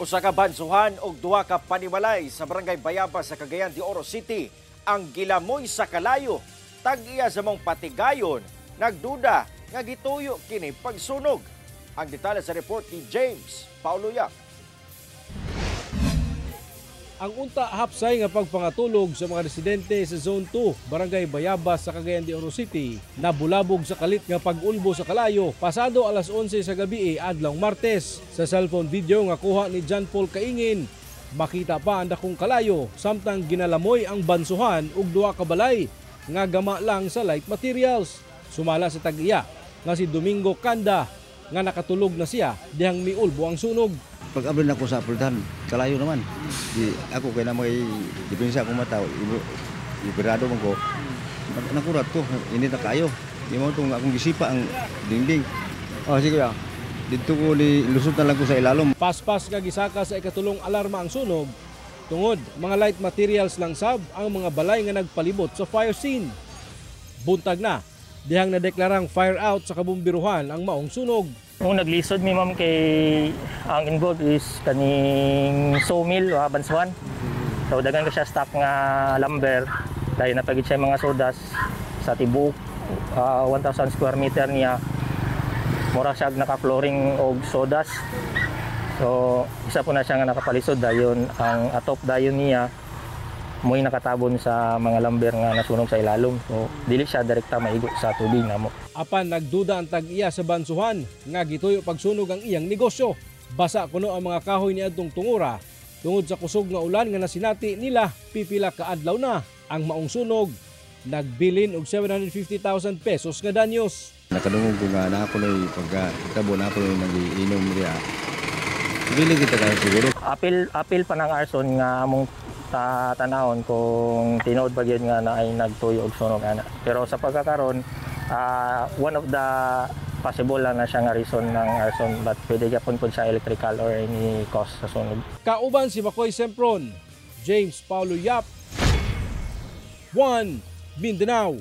Usa ka bansuhan og duha ka panimalay sa Barangay Bayabas sa Cagayan de Oro City ang gilamoy sa kalayo. Tag-iya sa maong patigayon, nagduda nga gituyo kini pagsunog. Ang detalye sa report ni James Paulo Yap. Ang unta hapsay nga pagpangatulog sa mga residente sa Zone 2, Barangay Bayabas sa Cagayan de Oro City, nabulabog sa kalit nga pag-ulbo sa kalayo pasado alas 11 sa gabi adlawng Martes. Sa cellphone video nga kuha ni John Paul Kaingin, makita pa ang dakong kalayo samtang ginalamoy ang bansuhan ug duha ka balay nga gama lang sa light materials. Sumala sa tag-iya nga si Domingo Kanda nga nakatulog na siya dihang miulbo ang sunog. Pag abli nako sa pultahan, kalayo naman. Di ako kay na may depensa akong mata, iberado man ko. Nakurat ko, init na kayo. Di mo itong akong gisipa ang dingding. Oh, sige kuya. Dito ko ni lusot na lang ko sa ilalom. Paspas nga gisaka sa ikatulong alarma ang sunog tungod mga light materials lang sab ang mga balay nga nagpalibot sa fire scene. Buntag na dihang nadeklarang fire out sa kabumbiruhan ang maong sunog. Kung naglisod mi, ma'am, kay ang involved is kaning sawmill, bansuhan. So daghan ka siya stock nga lumber dahil napagid siya mga sawdust sa tibuok 1,000 square meter niya. Mura siya naka-flooring og sawdust. So isa po na siya nga nakapalisod dayon ang atop dayon niya mo'y nakatabon sa mga lumber nga nasunog sa ilalom. So dili siya direkta maigo sa tubig namo. Apan nagduda ang tag-iya sa bansuhan nga gituyo pagsunog ang iyang negosyo. Basa kuno ang mga kahoy niadtong tungura tungod sa kusog nga ulan nga nasinati nila pipila ka adlaw na. Ang maong sunog nagbilin og 750,000 pesos nga danyos. Nakadungog ko nga na ako na'y pagka tabo na ako na'y nagiinom niya. Bili kita kayo siguro. Apil pa ng arson nga among tanahon kung tinuod ba gyud nga na ay nagtuyo og sunog ana. Pero sa pagkakaron, one of the possible lang na siya nga reason ng arson, but pwede gyapon pud sa electrical or any cause sa sunog. Kauban si Makoy Sempron, James Paulo Yap, 1 Mindanao.